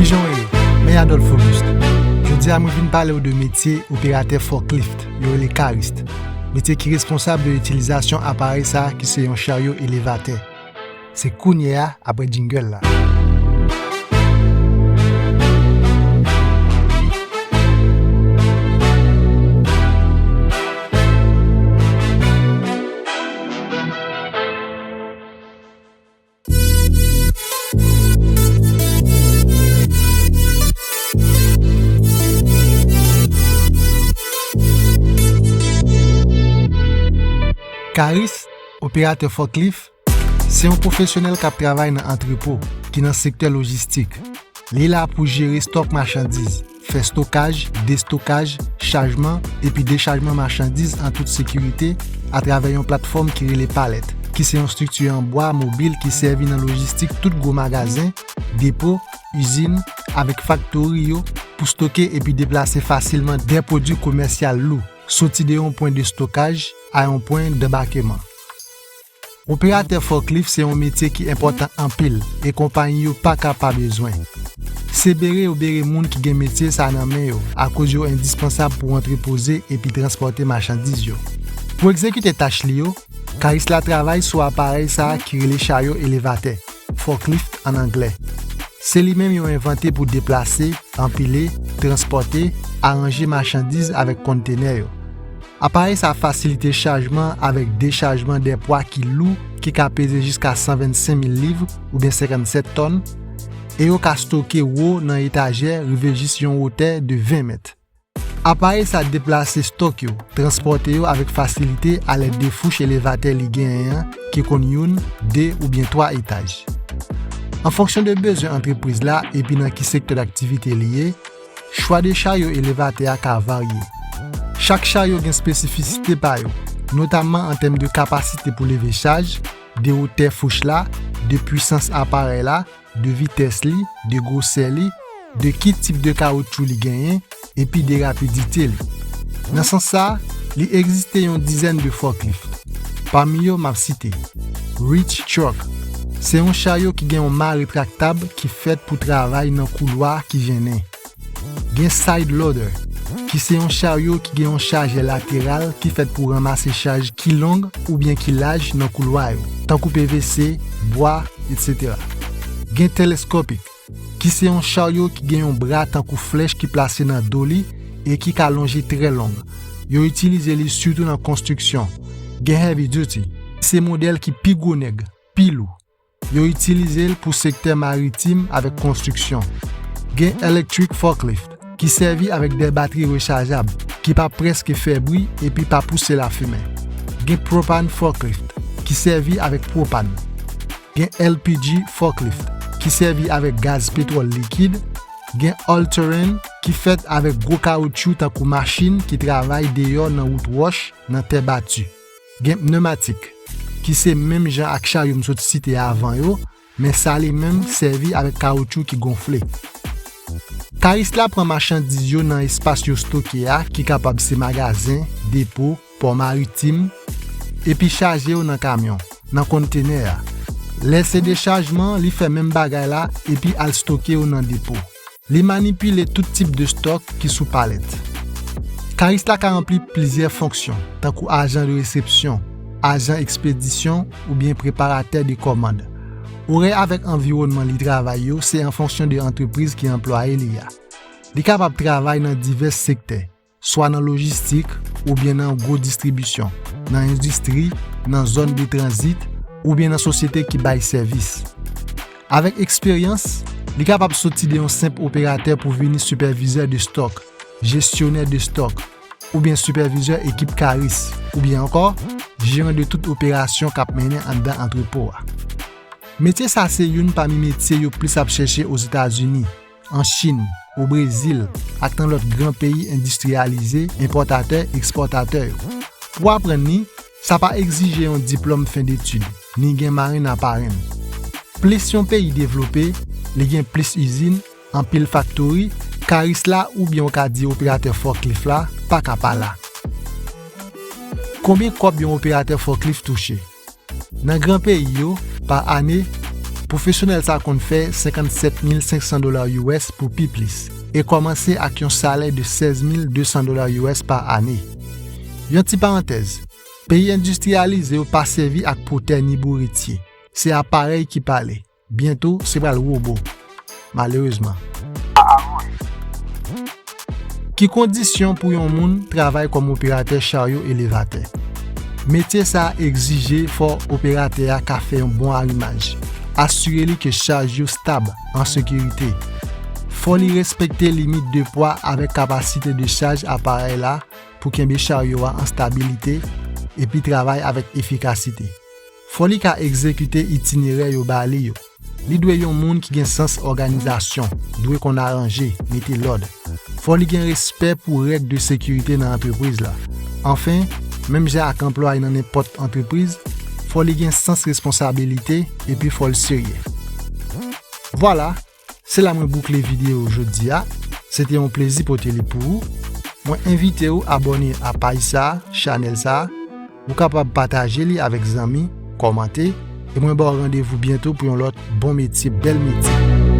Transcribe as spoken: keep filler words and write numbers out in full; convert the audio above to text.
Kijan w ye? Men Adolphe Auguste. Jodi a mwen vin pale w de metye operatè forklift, yo rele karist. Metye ki responsab de itilizasyon aparèy sa a ki se yon charyo elevatè. Se kounye a, apre jingle la. Karis, operatè forklift, se yon pwofesyonèl k ap travay nan antrepo ki nan sektè lojistik. Li la pou jere stòk machandiz, fè stokaj, destokaj, chajman epi dechajman machandiz an tout sekirite atravè yon platfòm ki rele palèt, ki se yon estrikti an bwa mobil ki sèvi nan lojistik tout gwo magazen, depo, izin, avèk faktori yo pou stoke epi deplase fasilman de pwodui komèsyal lou, soti de yon pwen de stokaj a yon pwen danbakeman. Operatè forklift se yon metye ki enpòtan anpil e konpayi yo pa ka pa bezwen. Se bere yo bere moun ki gen metye sa nan men yo, akoz yo endispansab pou antrepoze epi transpòte machandiz yo. Pou egzekite tach li yo, karis la travay sou aparèy sa a ki rele charyo elevatè, forklift an anglè. Se li menm yo envante pou deplase, anpile, transpòte, aranje machandiz avèk kontenè yo. Aparèy sa fasilite chajman avèk dechajman de pwa ki lou, ki ka peze jiska san vennsenk mil liv oubyen senkannsèt tòn, e yo ka stoke wo nan etajè rive jis yon wotè de ven mèt. Aparèy sa deplase stòk yo, transpòte yo avèk fasilite alèd de fouch elevatè li genyen an, ki konn youn, de oubyen twa etaj. An fonksyon de bezwen antrepriz la epi nan ki sektè daktivite li ye, chwa de charyo elevatè a ka varye. Chak charyo gen espesifisite pa yo, notamman an tèm de kapasite pou leve chaj, de wotè fouch la, de pwisans aparèy la, de vitès li, de gwosè li, de ki tip de kawotchou li genyen, epi de rapidite li. Nan sans sa a, li egziste yon dizèn de forklift. Pami yo, m ap site Reach Truck. Se yon charyo ki gen yon ma retraktab ki fèt pou travay nan koulwa ki jennen. Gen side loader, ki se yon charyo ki gen yon chajè lateral ki fèt pou ranmase chaj ki long oubyen ki laj nan koulwa yo, tankou P V C, bwa, etsetera. Gen teleskopik, ki se yon charyo ki gen yon bra tankou flèch ki plase nan do li e ki ka lonje trè long. Yo itilize li sitou nan konstriksyon. Gen heavy duty, se modèl ki pi gwo nèg, pi lou. Yo itilize l pou sektè maritim avèk konstriksyon. Gen electric forklift, ki sèvi avèk de batri rechajab, ki pa prèske fè bri epi pa pouse lafimen. Gen propane forklift, ki sèvi avèk pwopàn. Gen L P G forklift, ki sèvi avèk gaz petwòl likid. Gen all-terrain, ki fèt avèk gwo kawotchou tankou machin ki travay deyò nan wout wòch, nan tè bati. Gen pneumatik, ki se menm jan ak charyo m sot site avan yo, men sa li menm sèvi avèk kawotchou ki gonfle. Karis la pran machandiz yo nan espas yo stoke a, ki kapab se magazen, depo, pò maritim, epi chaje yo nan kamyon, nan kontenè a. Lè se dechajman, li fè menm bagay la epi al stoke yo nan depo. Li manipile tout tip de stòk ki sou palèt. Karis la ka ranpli plizyè fonksyon, tankou ajan de resepsyon, ajan ekspedisyon oubyen preparatè de kòmand. Orè avèk anviwònman li travay yo se an fonksyon de antrepriz ki anplwaye li a. Li kapab travay nan divès sektè, swa nan lojistik oubyen nan gwo distribisyon, nan endistri, nan zòn de tranzit oubyen nan sosyete ki bay sèvis. Avèk eksperyans, li kapab soti de yon senp operatè pou vini sipèvizè de stòk, jesyonè de stòk, oubyen sipèvizè ekip karis, oubyen ankò, jeran de tout operasyon k ap mennen anndan antrepo a. Metye sa se youn pami metye yo plis ap chèche Ozetazini, an Chin, o Brezil, ak nan lòt gran peyi endistriyalize, enpòtatè, ekspòtatè yo. Pou aprann li, sa pa egzije yon diplòm fen detid, ni gen maren nan parenn. Plis yon peyi devlope, li gen plis izin, anpil faktori, karis la oubyen w ka di operatè forklift la pa ka pa la. Konbyen kòb yon operatè forklift touche? Nan gran peyi yo, pa ane, Pwofesyonèl sa konn fè senkannsèt mil senk san dola U S pou pi plis e kòmanse ak yon salè de sèz mil de san dola U S pa ane. Yon ti parantèz, peyi endistriyalize yo pa sèvi ak pòtè ni bouritye. Se aparèy ki pale. Byento, se pral wobo. Malerezman. Ki kondisyon pou yon moun travay kòm operatè charyo elevatè? Metye sa a egzije fò operatè a ka fè yon bon arimaj, asire li ke chaj yo stab, an sekirite. Fò li respekte limit de pwa avèk kapasite de chaj aparèy la pou kenbe charyo a an stabilite epi travay avèk efikasite. Fò li ka egzekite itinerè yo ba li yo. Li dwe yon moun ki gen sans òganizasyon, dwe konn aranje, mete lòd. Fò li gen respè pou règ de sekirite nan antrepriz la. Anfen, menm jan ak anplwaye nan nenpòt antrepriz, fò li gen sans responsabilite epi fò l serye. Vwala, se la mwen boukle videyo jodi a. Se te yon plezi pote li pou ou. Mwen envite w abòne a paj sa a, chanèl sa a. Ou kapab pataje li avèk zanmi, kòmante, e mwen ba w randevou byento pou yon lòt bon metye, bèl metye.